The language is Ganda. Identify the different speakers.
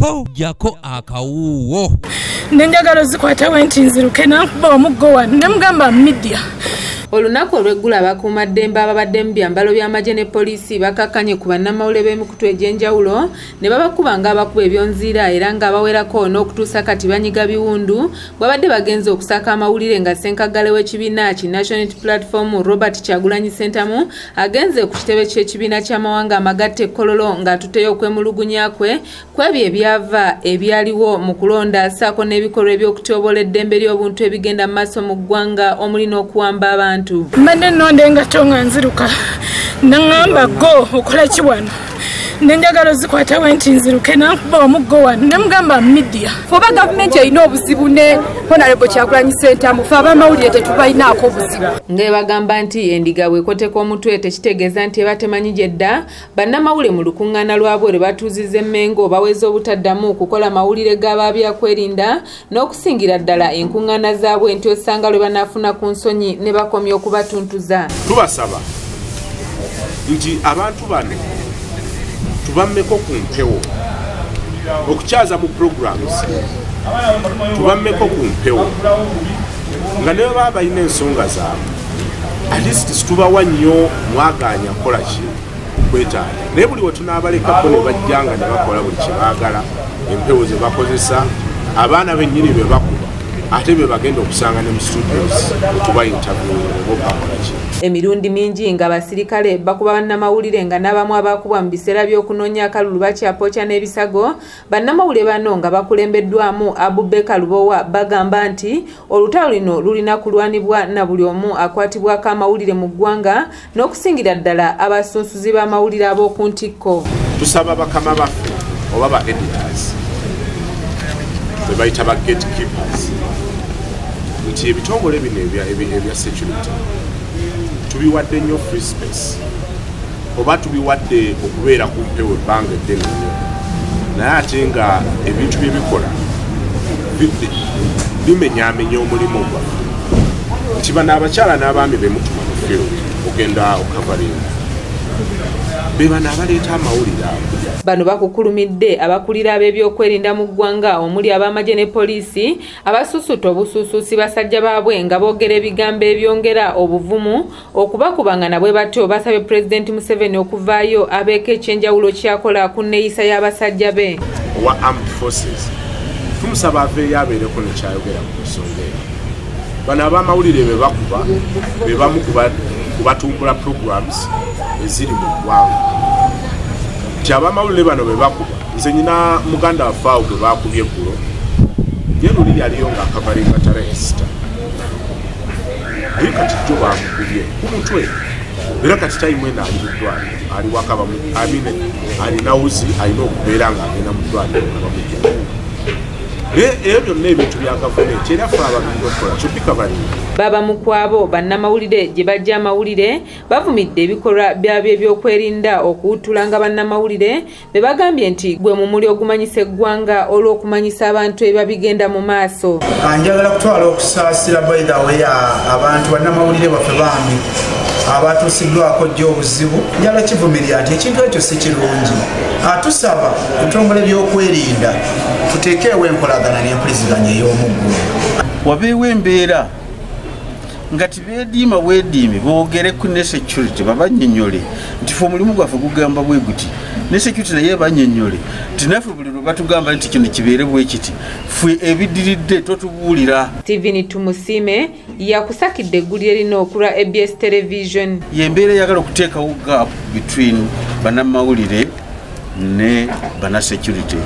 Speaker 1: Po jako akawuwo.
Speaker 2: Nenjagala zikwata wenti nziruke nankuba omuggo wano ne mugamba media.
Speaker 3: Olunaku olw'eggulo abakuumaddembe ababadde mu byambalo by'amagye ne poliisi bakakkanye ku bannamawulire b'emikutu egy'enjawulo ne babakuba ng'abakuba ebyonziira era ng'abawerako n'okutuusa kati banyiga biwundu. Bwabadde bagenze okusaka amawulire nga ssenkaggale w'ekibiina ki National Unity Platform Robert Kyagulanyi Ssentamu agenze ku kitebe ky'ekibiina ky'amawanga amagatte Kololo ng'atutteyo okwemulugunya kwe kw'ebyo ebyava ebyaliwo mu kulonda ssaako n'ebikolwa eby'okutyobola eddembe ly'obuntu ebigenda mu maaso mu ggwanga omuli n'okuwamba abantu.
Speaker 2: Mbadde nnonda engatto nga nziruka naŋŋamba go okola ki wano nenjagala zikwata wenti nziruke nankuba omuggo wano ne mugamba media.
Speaker 4: Oba gavumenti erina obuzibu ne Honorable Kyagulanyi Ssentamu, ffe abamawulire tetubalinaako obuzibu.
Speaker 3: Nga bagamba nti endiga bw'ekoteka omutwe tekitegeeza nti eba temanyi gy'edda. Bannamawulire mu lukuŋŋaana lwabwe lwe batuuzizza e Mmengo baweze obutaddamu kukola mawulire g'ababyakwerinda n'okusingira ddala enkuŋŋaana zaabwe nti osanga lwe banaafuna ku nsonyi ne bakomya okubatuntuza.
Speaker 5: Tubasaba nti abantu bano tubammeko ku mpewo okukyaza mu programs, tubammeko ku mpewo nga ne baba balina ensonga zaabwe at least tubawa nnyo mwagaanya kukola ki kwetaaya, naye buli we tunaabalekako ne bajja nga ne bakola buli kye baagala, empewo ze bakozesa abaana bennyini be bakuba ate be bagenda okusanga ne mu studios otuba interview oba bakola ki.
Speaker 3: Emirundi mingi nga abasirikale bakuba bannamawulire nga n'abamu abakubwa mu biseera by'okunoonya akalulu bakyapooca n'ebisago. Bannamawulire bano nga bakulembeddwamu Abubakar Lubowa bagamba nti olutalo lino lulina kulwanibwa na buli omu akwatibwako amawulire mu ggwanga n'okusingira ddala abasunsuzi b'amawulire ab'oku ntikko.
Speaker 5: Tusaba bakama baffe oba ba editors be bayita ba gatekeepers nti ebitongole bino ebya security tubiwadde nnyo free space oba tubiwadde okubeera ku mpewo ebbanga eddene nnyo, naye ate nga ebintu bye bikola bimenyaamenya omulimu gwaffe nti bano abakyala n'abaami be mutuma mu field ogenda okavaringa be bano abaleeta amawulire ago.
Speaker 3: Bano bakukulumidde abakulira ab'ebyokwerinda mu ggwanga omuli ab'amagye ne poliisi abasusuta obusuusuusi basajja baabwe nga boogera ebigambo ebyongera obuvumu okubakubanga na bwe batyo basabye Pulezidenti Museveni okuvaayo abeeko ekyenjawulo kyakola ku nneeyisa y'abasajja be.
Speaker 5: Owa Armed Forces tumusaba aveeyo abeereko ne kyayogera ku nsonga eyo. Bano ab'amawulire be bakuba be bamu kubatumbula programs eziri mu ggwanga. Nti abamawulire bano be bakuba, nze nyina muganda waffe awo gwe baakubye eggulo, ye luli yaliyo ng'akavaringa tarehe 6, naye kati jjo baamukubye ku mutwe era kati tayimu eno ali mu ddwaliro, ali waka amine alina wuzi alina okubeera ng'agenda mu ddwaliro nga bamujja. Ebyo byonna ebintu bya gavumenti era ffe abagenda okukola kyobikavaringa.
Speaker 3: Baba mukwabo bannamawulire gye bajja amawulire bavumidde ebikolwa byabyo ebyokwerinda okuwuttulanga bannamawulire be bagambye nti gwe mumuli ogumanyisa eggwanga olw'okumanyisa abantu ebiba bigenda mu maaso.
Speaker 6: Njagala kutwala okusaasira by the way abantu bannamawulire baffe bambi abatuusiddwako jjo obuzibu. Njagala kivumirira nti ekintu ekyo si kirungi. Atusaba ebitongole by'okwerinda tuteekeewo enkolagana n'empuliziganya ey'omuggulu.
Speaker 7: Wabeewo embeera nga tibeediima bwediimi boogere ku ne security babannyonnyole nti ffe omulimu gwaffe gugamba bwe guti, ne security naye bannyonnyole nti naffe buli lwe batugamba nti kino kibeere bwe kiti, ffe ebidiridde totubuulira.
Speaker 3: Steven Tumusiime yakusakidde eggulire lino okulwa ABS Television.
Speaker 7: Y'embeera eyagala okuteekawo gap between bannamawulire ne bannasecurity.